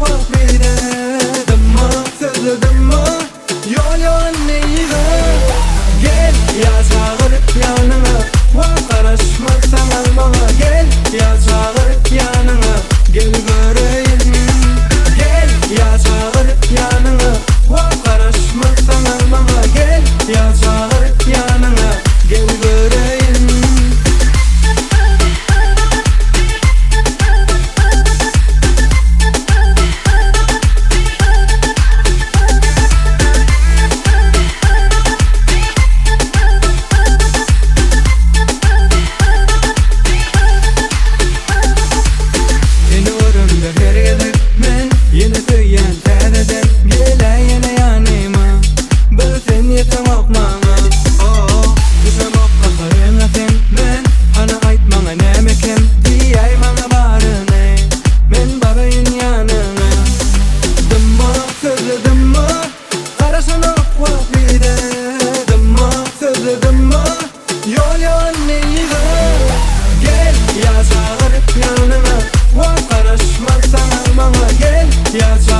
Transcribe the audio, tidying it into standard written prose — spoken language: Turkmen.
wagt bize. Dymma, sözle dymma, ýol ýok indi yza. Gel, ýa çagyr ýanyňa, wagt garaşmaz saňa maňa. Gel, ýa çagyr ýanyňa, gel göreýin. Gel, ýa çagyr ýanyňa, wagt garaşmaz saňa maňa. Gel, ýa çagyr ýanyňa, gel göreýin. Seni göremde her gezek men ýene söýýän täzeden Geläý ýene ýanyma bir sen ýeteňok maňa Oh düşemok gaharyňa sen men Hany aýt maňa näme kem diýäý maňa baryny Men baraýyn ýanyňa Dymma sözle dymma garaşanok wagt bize Dymma sözle dymma Ýol ýok indi yza. Gel ýa çagyr ýanyňa Wagt garaşmaz saňa maňa Gel ýa.